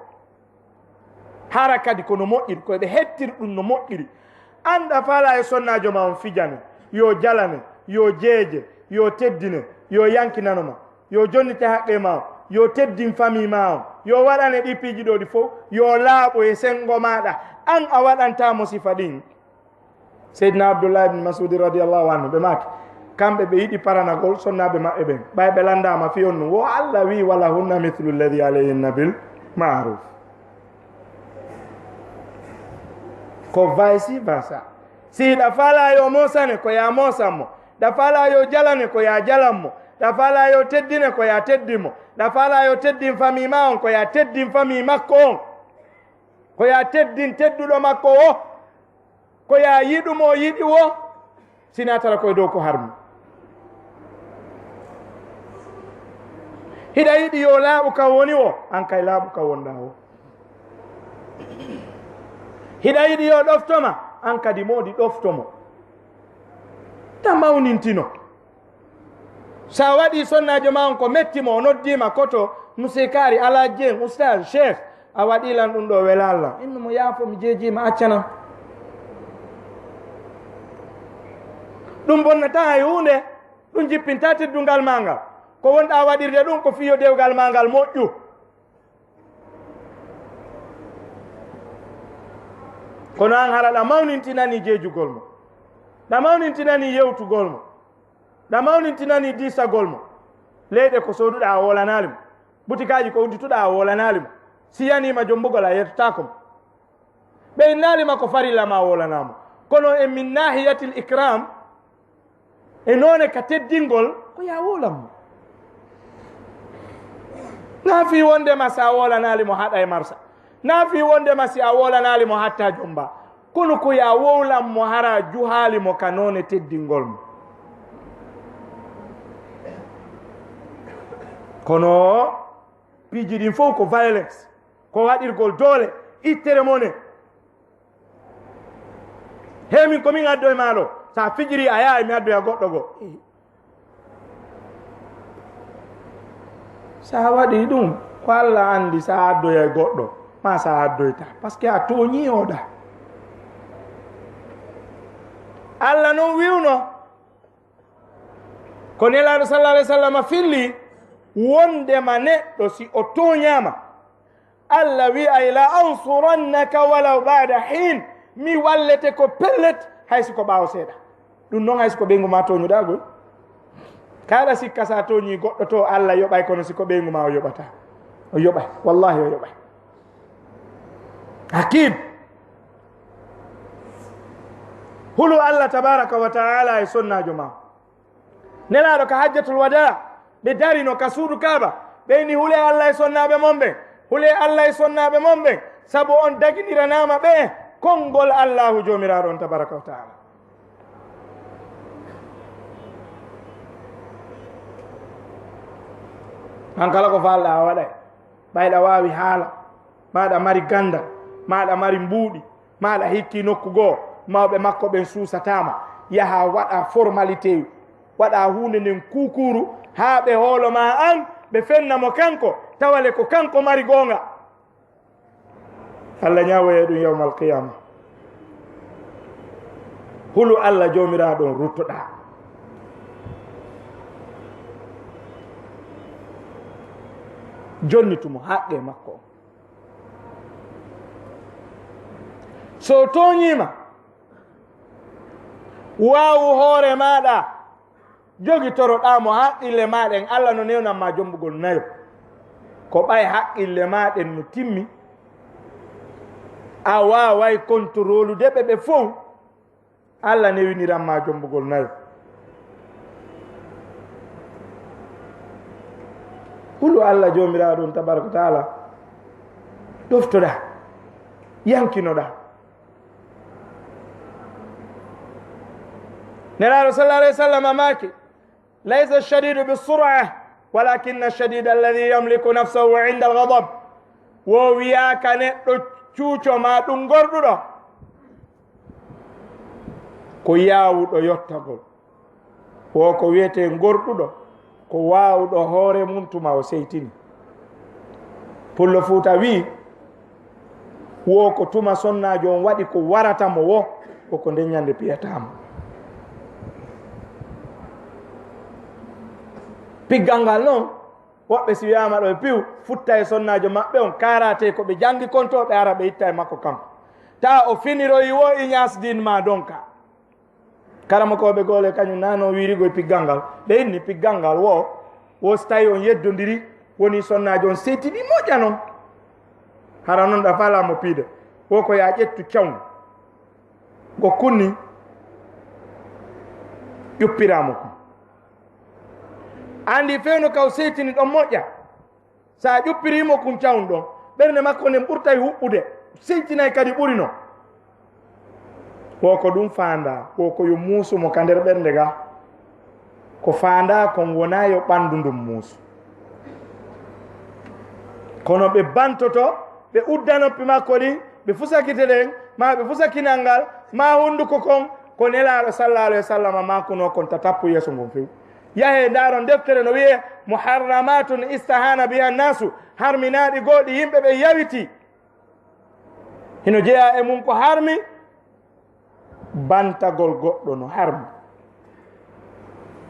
Hara kadi ko no moƴƴiri, ko eɓe hettiri ɗum no moƴƴiri. An ɗa faalaa yo sonnaajo ma on fijane, yo jalane, yo jeeje, yo teddine, yo yankinano ma, yo jonnite haqqee ma on, yo teddin famii ma on, yo waɗane ɗi piiji ɗo ɗi fow, yo laaɓo e senngo maaɗa. An a waɗantaa mo sifa ɗin. Seydina Abdullah ibn Masudi radiyallahu anhu, ɓe maaki, kamɓe ɓe yiɗi paranagol sonnaaɓe maɓɓe ɓen. Ɓay ɓe landaama fii on ɗum, wo Allah wi'i, "Walahunna mithlu alladhi alayhinna bil ma'ruf." Ko vice versa. Si hiɗa faalaa yo moosane, ko yaa moosan mo. Ɗa faalaa yo jalane, ko yaa jalan mo. Ɗa faalaa yo teddine, ko yaa teddin mo. Ɗa faalaa yo teddin famii ma on, ko yaa teddin famii makko on. Ko yaa teddin tedduɗo makko o. Ko yaa yiɗu mo yiɗi wo, sinaa tara koye dow ko harmi. Hiɗa yiɗi yo laaɓu ka woni wo, an kay laaɓu ka wonɗaa wo. Hiɗa yiɗi yo ɗofto ma, an kadi moodi ɗofto mo. Ta mawnintino. Sa waɗi sonnaajo ma on ko metti mo, o noddii ma koto, Monsieur Kaari, Alhaji Dieng, Oustaz, Cheikh, A waɗi lan ɗum ɗo welaalla. Innu mo yaafo mi jeejiima accanam. Ɗum bonnataa hay huunde, ɗum jippintaa teddungal maa ngal. Ko wonɗaa waɗirde ɗum ko fii yo dewgal maa ngal moƴƴu. Kono aan hara ɗa mawnintinanii jeejugol mo, ɗa mawnintinanii yewtugol mo, ɗa mawnintinanii diisagol mo. Leyɗe ko sooduɗaa a woolanaali mo, butikaaji ko uddituɗaa a woolanaali mo, si yaniima jombugol a yettotaako mo. Ɓe innaali ma ko farilla ma a woolanaa mo. Kono e min naahiyatil ikram, e noone ka teddingol, ko yaa wowlan mo. Naa fii wonde ma si a woolanaali mo haɗa e marsa. Naa fii wonde ma si a woolanaali mo hatta jomba. Kono ko yaa wowlan mo hara juhaali mo ka noone teddingol mo. Kono piiji ɗin fof ko violence, ko waɗirgol doole, ittere mone. He min ko min addo e maa ɗo. Sa fijiri a yahay mi addoya goɗɗo goo. Sa waɗi ɗum, ko Allah anndi sa addoyay goɗɗo, ma sa addoyta. Parce que a tooñii oɗa. Allah non wi'uno, ko Nelaaɗo sallallahu alayhi wa sallam filli, wondema neɗɗo si o tooñaama, Allah wi'ay, "La ansurannaka walaw ba'da hin." Mi wallete ko pellet, hay si ko ɓaawo seeɗa. Ɗum noon hay si ko ɓeyngu ma tooñuɗaa goy. Kala sikka sa tooñii goɗɗo to, Allah yoɓay, kono si ko ɓeyngu ma o yoɓata. O yoɓay. Wallahi o yoɓay. Hakim. Hulu Allah tabaraka wa ta'ala e sonnaajo ma. Nelaaɗo ka hajjatul wada, ɓe darino ka suudu Kaaba, ɓe inni, "Hulee Allah e sonnaaɓe mon ɓen, hulee Allah e sonnaaɓe mon ɓen, sabu on daginiranaama ɓe konngol Allaahu Joomiraaɗo on tabaraka wa ta'ala." An kala ko faalɗaa a waɗay, ɓayɗa waawi haala, maaɗa mari ganndal, maaɗa mari mbuuɗi, maaɗa hikki nokku goo, mawɓe makko ɓen suusataama, yaha waɗa formalité, waɗa huunde nden kuukuuru, haa ɓe hoolo ma an, ɓe fenna mo kanko, tawale ko kanko mari goonga. Allah ñaawoye ɗum yawmal qiyama. Hulu Allah Joomiraaɗo on ruttoɗaa. Jonnitu mo haqqe makko on. So o tooñiima, waawu hoore maaɗa, jogitoroɗaa mo haqqille maa ɗen, Allah no newnan ma jombugol nayo. Ko ɓay haqqille maa ɗen no timmi, a waaway kontorolude ɓe ɓe fow. Allah newiniran ma jombugol nayo. Hulu Allah Joomiraaɗo on tabaraka wa taala, ɗoftoɗaa, yankinoɗaa. Nelaaɗo sallallahu alayhi wa sallam maaki, "Laysa shadidu bi sur'a, walakinna shadida alladhi yamliku nafsahu inda al-ghadab." Wo wiyaaka neɗɗo cuuco ma ɗum gorɗuɗo. Ko yaawuɗo yottagol. Wo ko wiyetee gorɗuɗo, ko waawuɗo hoore mum tuma o seytini. Pullo Fuuta wi'i, wo ko tuma sonnaajo on waɗi ko warata mo wo, wo ko nden ñande piyata mo. Piggal ngal non, woɓɓe si wiyaama ɗo e piw, futta e sonnaajo maɓɓe on, kaarate ko ɓe janngi kon to, ɓe ara ɓe itta e makko kanko. Tawa o finiroyi wo Iñaas Diin ma donka. Karamokooɓe goole kañum naano wiirigo e piggal ngal. Ɓe inni piggal ngal wo, wo si tawi on yeddondiri, woni sonnaajo on seytini moƴƴa non. Hara non ɗa faalaa mo piide. Wo ko yaa ƴettu cawn. Ngo kunni, ƴuppiraa mo kun. Anndi fewno kaw seytini ɗon moƴƴa. Sa ƴuppiriimo kun cawun ɗon, ɓernde makko nden ɓurtay huɓɓude, seytinay kadi ɓuri non. Wo ko ɗum faandaa, wo ko yo muusu mo ka nder ɓernde ga. Ko faandaa kon wonaa yo ɓanndu ndun muusu. Kono ɓe bantoto, ɓe udda noppi makko ɗin, ɓe fusa gite ɗen, maa ɓe fusa kinal ngal, maa hunnduko kon, ko Nelaaɗo sallallahu alayhi wa sallam maakunoo kon ta tappu yeeso ngon few. Yahee ndaaron deftere no wi'ee Muharramatun istahana biha nnasu, harminaaɗi goo ɗi yimɓe ɓe yawiti. Hino jeyaa e mum ko harmi, bantagol goɗɗo no harmi.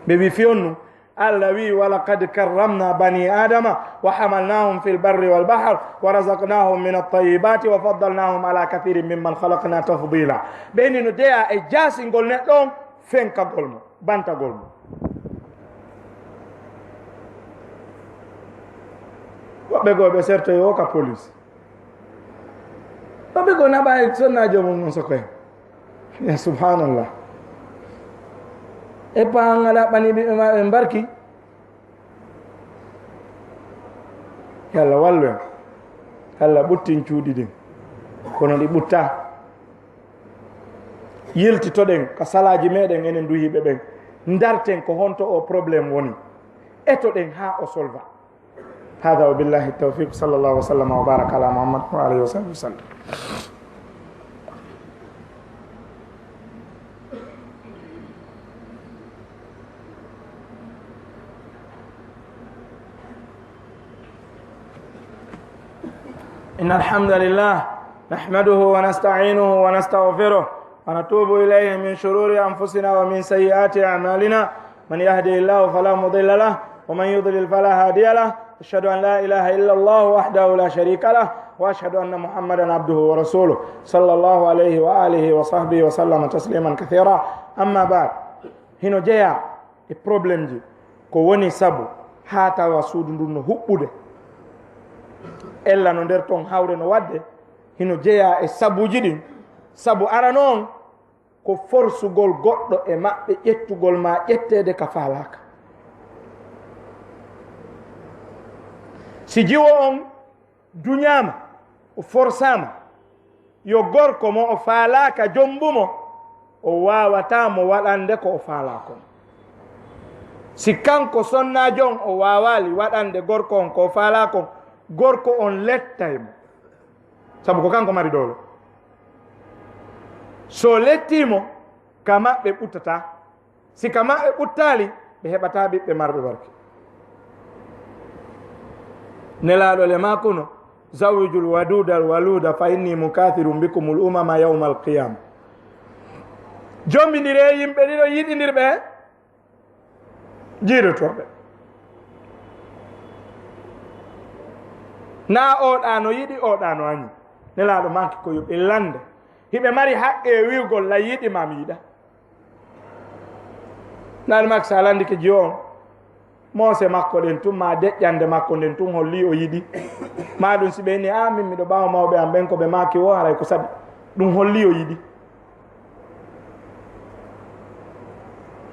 Ɓe wi fiyonnu, Allah wi, "Walaqad karramna bani Adama wa hamalnahum fil barri wal bahr wa razaqnahum min at-tayyibati wa faddalnahum ala kathirin mimman khalaqna tafdila." Ɓe ni no jeyaa e jaasingol neɗɗo on, fenkagol mo, bantagol mo. Woɓɓe goo ɓe sertoyi o ka police. Woɓɓe goo naɓa e sonnaajo mum on sokoya. Ya subhanallah. E paa an alaa ɓanii ɓiɓɓe ma ɓe mbarki. Yo Allah wallu en. Allah ɓuttin cuuɗi ɗin. Kono ɗi ɓuttaa. Yiltitoɗen ka salaaji meɗen enen duhiiɓe ɓen. Ndarten ko honto o problème woni. Etoɗen haa o solva. هذا وبالله التوفيق، صلى الله وسلم وبارك على محمد وعلى آله وصحبه وسلم. إن الحمد لله نحمده ونستعينه ونستغفره ونتوب إليه من شرور أنفسنا ومن سيئات أعمالنا. من يهده الله فلا مضل له ومن يضلل فلا هادي له. أشهد أن لا إله إلا الله وحده لا شريك له وأشهد أن محمدا عبده ورسوله صلى الله عليه وآله وصحبه وسلم تسليما كثيرا. أما بعد. Hino jeyaa e problème ji ko woni sabu haa tawa suudu ndun no huɓɓude. Ella no nder ton hawre no waɗde, hino jeyaa e sabuuji ɗin. Sabu arano on ko forsugol goɗɗo e maɓɓe ƴettugol ma ƴetteede ka faalaaka. Si jiwo on duñaama, o forsaama, yo gorko mo o faalaaka jombu mo, o waawataa mo waɗande ko o faalaa kon. Si kanko sonnaajo on o waawaali waɗande gorko on ko o faalaa kon, gorko on lettay mo. Sabu ko kanko mari doole. So lettii mo, ka maɓɓe ɓuttataa. Si ka maɓɓe ɓuttaali, ɓe heɓataa ɓiɓɓe marɓe barke. Nelaaɗo le maa kono, "Zawwijul waduudal waluuda fa inni mukathirun bikumul umama yawmal qiyama." Jombindiree yimɓe ɗiɗo yiɗindirɓe jiidotooɓe. Naa oo ɗaa no yiɗi, oo ɗaa no añi. Nelaaɗo maaki ko yo ɓe lande. Hiɓe mari haqqe e wi'ugol la yiɗi maa mi yiɗa. Nelaaɗo maaki so a landike jiwo on, moose makko ɗen tun, maa deƴƴande makko nden tun holli o yiɗi. Maa ɗun si ɓe inni, "Aa, min miɗo ɓaawo mawɓe am ɓen, ko ɓe maaki wo haray ko saɗi." Ɗun holli o yiɗi.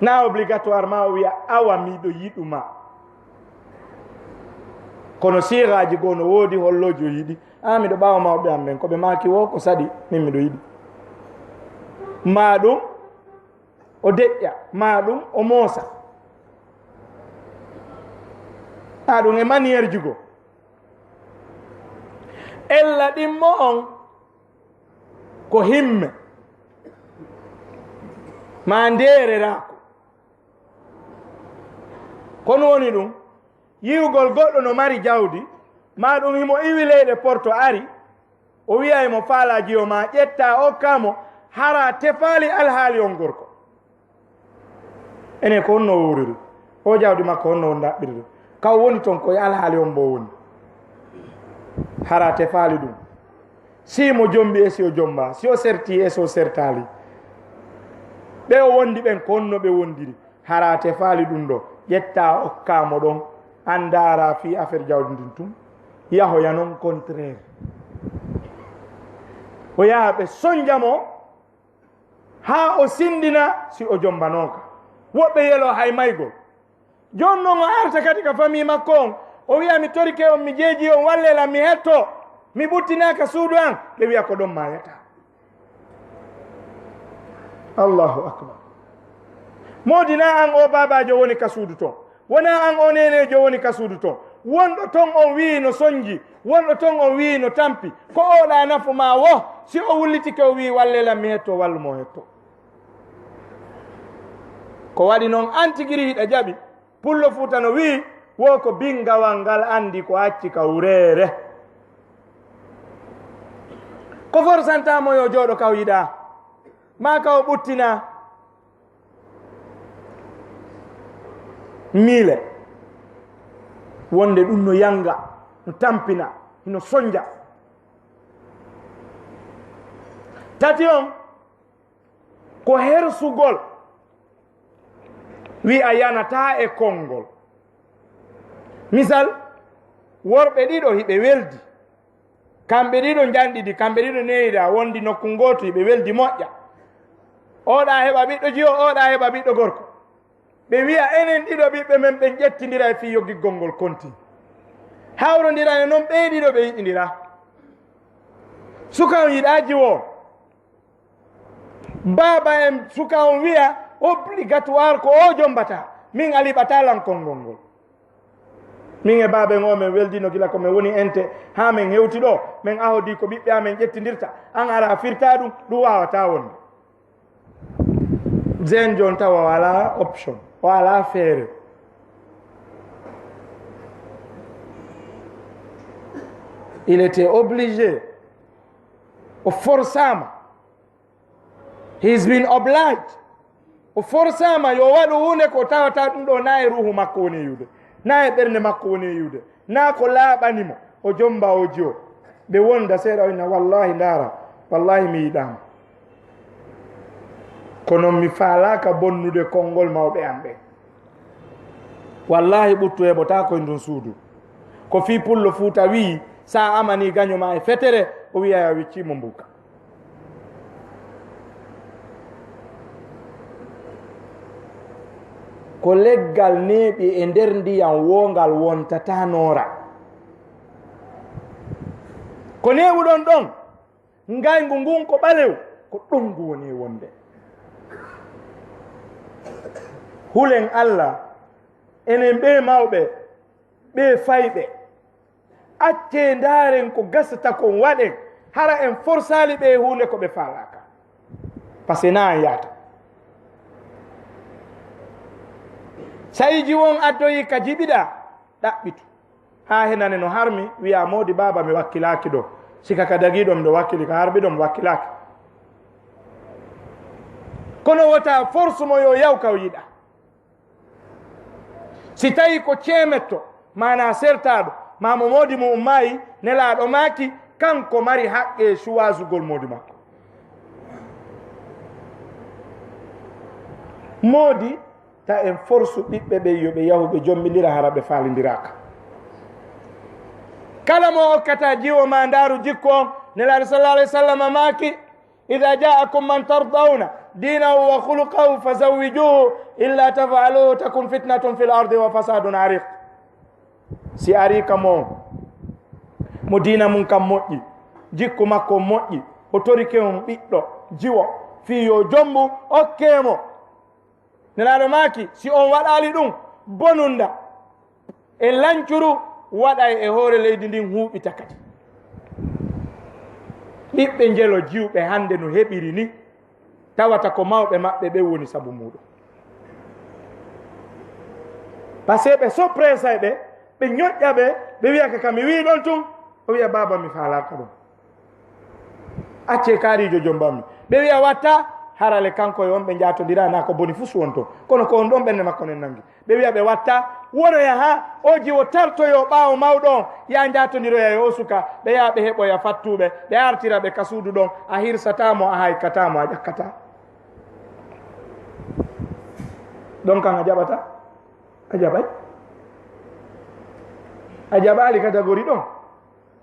Naa obligatoire maa o wi'a, "Awa miɗo yiɗu ma." Kono siiraaji goo no woodi hollooji o yiɗi. "Aa, miɗo ɓaawo mawɓe am ɓen, ko ɓe maaki wo ko saɗi, min miɗo yiɗi." Maa ɗun o deƴƴa, maa ɗun o moosa. Maa ɗun e manière ji goo. Ella ɗimmo on ko himme, maa ndeereraako. Kono woni ɗun, yi'ugol goɗɗo no mari jawdi, maa ɗun himo iwi leyɗe Porto ari, o wi'ay mo faalaa jiwo maa ƴettaa okkaa mo, hara tefaali alhaali on gorko. Enen ko honno o wuuriri? O jawdi makko honno o ndaɓɓiriri? Ka o woni ton ko e alhaali on mbo woni. Hara tefaali ɗun. Si mo jombi e si o jomba, si o serti e si o sertaali. Ɓe o wondi ɓen ko honno ɓe wondiri? Hara tefaali ɗun ɗo. Ƴettaa okkaa mo ɗon. An ndaara fii affaire jawdi ndin tun. Yahoya non contraire. O yaha ɓe sonja mo. Haa o sindina si o jombanooka. Woɓɓe yelo hay maygol. Jooni non o arta kadi ka famii makko on. O wi'a, "Mi torike on, mi jeejii on, wallee lan, mi hettoo. Mi ɓuttinaaka suudu an." Ɓe wi'a, "Ko ɗon maayataa." Allahu akbar. Moodi naa an o baabaajo woni ka suudu ton. Wonaa an o neeneejo woni ka suudu ton. Wonɗo ton on wi'i no sonji. Wonɗo ton on wi'i no tampi. Ko oɗa nafu maa wo. Si o wullitike o wi'i, "Wallee lan mi hetto," wallu mo hetto. Ko waɗi non an tigi ri hiɗa jaɓi. Pullo Fuuta no wi'i, "Wo ko bingawal ngal andi ko acci ka wureere." Ko forsanta mo yo jooɗo ka o yiɗaa, maa ka o ɓuttina miile, wonde ɗum no yanga, no tampina, hino sonja. Tati on, ko hersugol, wi a yanataa e konngol. Misal, worɓe ɗiɗo hiɓe weldi, kamɓe ɗiɗo njanɗidi, kamɓe ɗiɗo neeyiɗaa, wondi nokku ngootu, hiɓe weldi moƴƴa. Oɗa heɓa ɓiɗɗo jiwo, oɗa heɓa ɓiɗɗo gorko. Ɓe wi'a, "Enen ɗiɗo ɓiɓɓe men ɓen ƴettindira e fii yo giggol ngol kontin." Hawrondira e non ɓe ɗiɗo ɓe yiɗindira. Suka on yiɗaa jiwo on. Baaba en suka on wi'a, "Obligatoire ko o jombata. Min a liɓataa lan konngol ngol." Min e baaben o men weldino gila ko men woni ente, haa men hewti ɗo, men ahodii ko ɓiɓɓe amen ƴettindirta. An ara a firta ɗum, ɗum waawataa wonde. Zen jon tawa o alaa option, o alaa feere. Il était obligé, o forsaama. He's been obliged. O forsaama yo waɗu huunde ko tawata ɗum ɗo na e ruuhu makko woni e yi'ude, na e ɓernde makko woni e yi'ude, na ko laaɓani mo, o jomba o jiwo. Ɓe wonda seeɗa o inna, "Wallahi ndaara, wallahi mi yiɗaama. Kono mi faalaaka bonnude konngol mawɓe am ɓen." Wallahi ɓuttu heɓotaako e ndun suudu. Ko fii pullo Fuuta wi'i, sa amanii gaño ma e fetere, o wi'a ya wiccii mo mbuuka. Ko leggal neeɓi e nder ndiyam woongal wontata noora. Ko neeɓuɗon ɗon, ngayngu ngun ko ɓalew, ko ɗon ngu woni wonde. Hulen Alla, enen ɓee mawɓe, ɓee fayɓe, accee ndaaren ko gasata kon waɗen, hara en forsaali ɓe e huunde ko ɓe faalaaka. Parce que na an yaata. Sa'iiji won addoyi ka jiɓiɗaa, ɗaɓɓitu. Haa henane no harmi, wi'a, "Moodi baaba, mi wakkilaaki ɗo. Sika ka dagiiɗo, miɗo wakkili, ka harɓiɗo, mi wakkilaaki." Kono wota force mo yo yaw ka o yiɗa. Si tawi ko ceemetto, maanaa sertaaɗo, maa mo moodi mu'un maayi, Nelaaɗo maaki, kanko mari haqqe suwasugol moodi makko. Moodi, ta en forsu ɓiɓɓe ɓen yo ɓe yahu ɓe jommbindira hara ɓe faalindiraaka. Kala mo okkata jiwo ma ndaaru jikku on, Nelaaɗo sallallahu alayhi wa sallam maaki, "Idha ja'akum man tardawna dinahu wa khuluqahu fazawwijuhu, illa taf'aluhu takun fitnatun fil ardi wa fasadun ariq." Si arii ka mo, mo diina mun kan moƴƴi, jikku makko moƴƴi, o torike on ɓiɗɗo, jiwo, fii yo jombu okkee mo. Nelaaɗo maaki, si on waɗaali ɗum, bonunda e lancuru waɗay e hoore leydi ndin, huuɓita kadi. Ɓiɓɓe njelo jiwɓe hannde no heɓiri ni, tawata ko mawɓe maɓɓe ɓen woni sabu muuɗum. Parce que ɓe sopresa ɓe, ɓe ñoƴƴa ɓe, ɓe wi'a ka, "Ka mi wi'i ɗon tun," o wi'a, "Baaba, mi faalaaka ɗum." Accee kaariijo jombammi. Ɓe wi'a watta, harale kanko e on ɓe njaatondira, na ko boni fus won ton. Kono ko on ɗon ɓernde makko nen nangi. Ɓe wi'a ɓe watta, wonoya haa o jiwo tartoyo ɓaawo mawɗo on, ya njaatondiroya e o suka, ɓe yaha ɓe heɓoya fattuɓe, ɓe artira ɓe ka suudu ɗon, a hirsata mo, a haykata mo, a ƴakkata. Ɗon kan a jaɓata? A jaɓay? A jaɓaali ka dagori ɗon?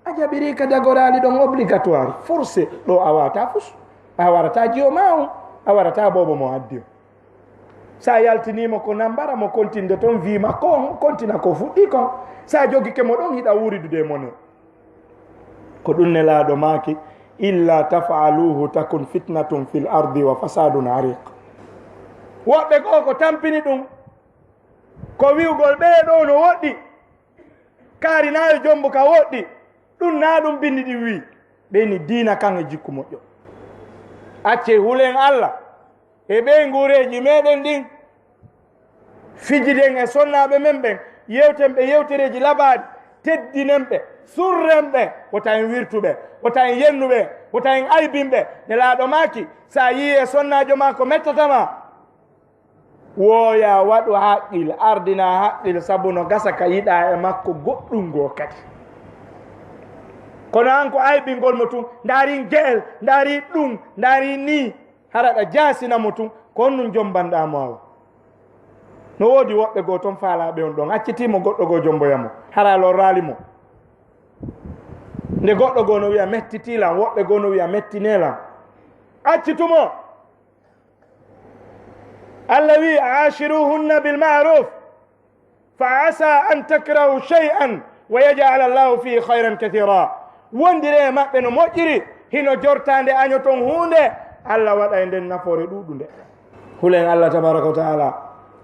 A jaɓiri ka dagoraali ɗon obligatoire, forcé, ɗo a wata fus. A warata jiwo ma on, a warata boobo mo addi on. Sa yaltinimo ko nambara mo kontinde ton, vie makko on kontina ko fuɗɗi kon. Sa jogike mo ɗon, hiɗa wuridude mo ne. Ko ɗum Nelaaɗo maaki, "Illa taf'aluhu takun fitnatun fil ardi wa fasadun ariq." Woɓɓe goo ko tampini ɗum, ko wi'ugol ɓee ɗoo no woɗɗi, kaari na yo jombo ka woɗɗi, ɗum na ɗum binndi ɗin wi'i. Ɓe ni diina kan e jikku moƴƴo. Accee hulen Alla e ɓee nguureeji meɗen ɗin. Fijiden e sonnaaɓe men ɓen, yewten ɓe yewtereeji labaaɗi, teddinen ɓe, Surren ɓe, wota en wirtu ɓe, wota en yennu ɓe, wota en aybin ɓe. Nelaaɗo maaki, so a yii e sonnaajo maa ko mettata ma, wooya waɗu haqqil, ardina haqqil, sabu no gasa ka yiɗa e makko goɗɗum goo kadi. Kono an ko aybingol mo tun, ndaari ge'el, ndaari ɗum, ndaari nii, hara ɗa jaasina mo tun, ko honɗum jombanɗaa mo awa? No woodi woɓɓe goo ton faalaaɓe on ɗon, accitii mo goɗɗo goo jomboya mo, hara a lorraali mo. Nde goɗɗo goo no wi'a mettitii lan, woɓɓe goo no wi'a mettinee lan. Accitu mo. Allah wi'i, "Aashiruhunna bil ma'ruf, fa asa an takrahu shay'an wa yaj'al Allahu fihi khayran kathira." Wondire e maɓɓe no moƴƴiri, hino jortaa nde añoton huunde, Allah waɗa e nden nafoore ɗuuɗunde. Hulen Allah tabaraka wa ta'ala.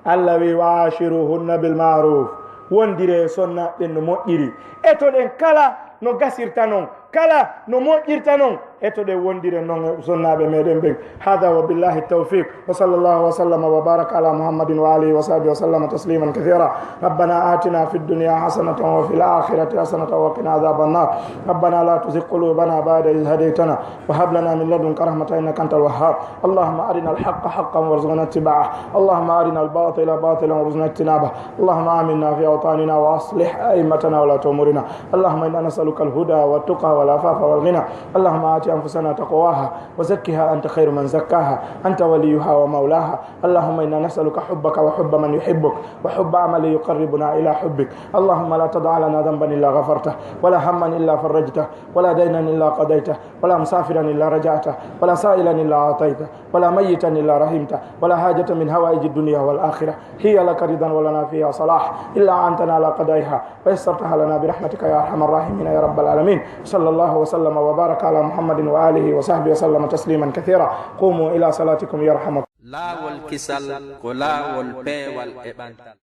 Allah wi'i, "Wa aashiruhunna bil ma'ruf." Wondire e sonnaaɓe ɓen no moƴƴiri. Etoɗen kala no gasirta non, kala no moƴƴirta non, etoɗen wondire non e sonnaaɓe meɗen ɓen. Hada wa billahi tawfiq. Wa sallallahu wa sallama wa baraka ala Muhammadin wa alihi wa sahbihi wa sallama tasliman kathira. Rabbana atina fid dunya hasanatan wa fil akhirati hasanatan wa qina adhaban nar. Rabbana la tuzigh qulubana ba'da idh hadaytana wa hab lana min ladunka rahmatan innaka antal wahhab. اللهم أرنا الحق حقا وارزقنا اتباعه. اللهم أرنا الباطل باطلا وارزقنا اجتنابه. اللهم آمنا في أوطاننا وأصلح أئمتنا ولاة أمورنا. اللهم إنا نسألك الهدى والتقى والعفاف والغنى. اللهم آت أنفسنا تقواها وزكها أنت خير من زكاها أنت وليها ومولاها. اللهم إنا نسألك حبك وحب من يحبك وحب عمل يقربنا إلى حبك. اللهم لا تدع لنا ذنبا إلا غفرته ولا هما إلا فرجته ولا دينا إلا قضيته ولا مسافرا إلا رجعته ولا سائلا إلا أعطيته ولا ميتا إلا رحمته ولا حاجة من حوائج الدنيا والآخرة هي لك رضا ولنا فيها صلاح إلا أعنتنا على قضائها ويسرتها لنا برحمتك يا أرحم الراحمين يا رب العالمين. صلى الله وسلم وبارك على محمد وآله وصحبه وسلم تسليما كثيرا. قوموا إلى صلاتكم يرحمكم. Laawol kisal ko laawol peewal e ɓantal.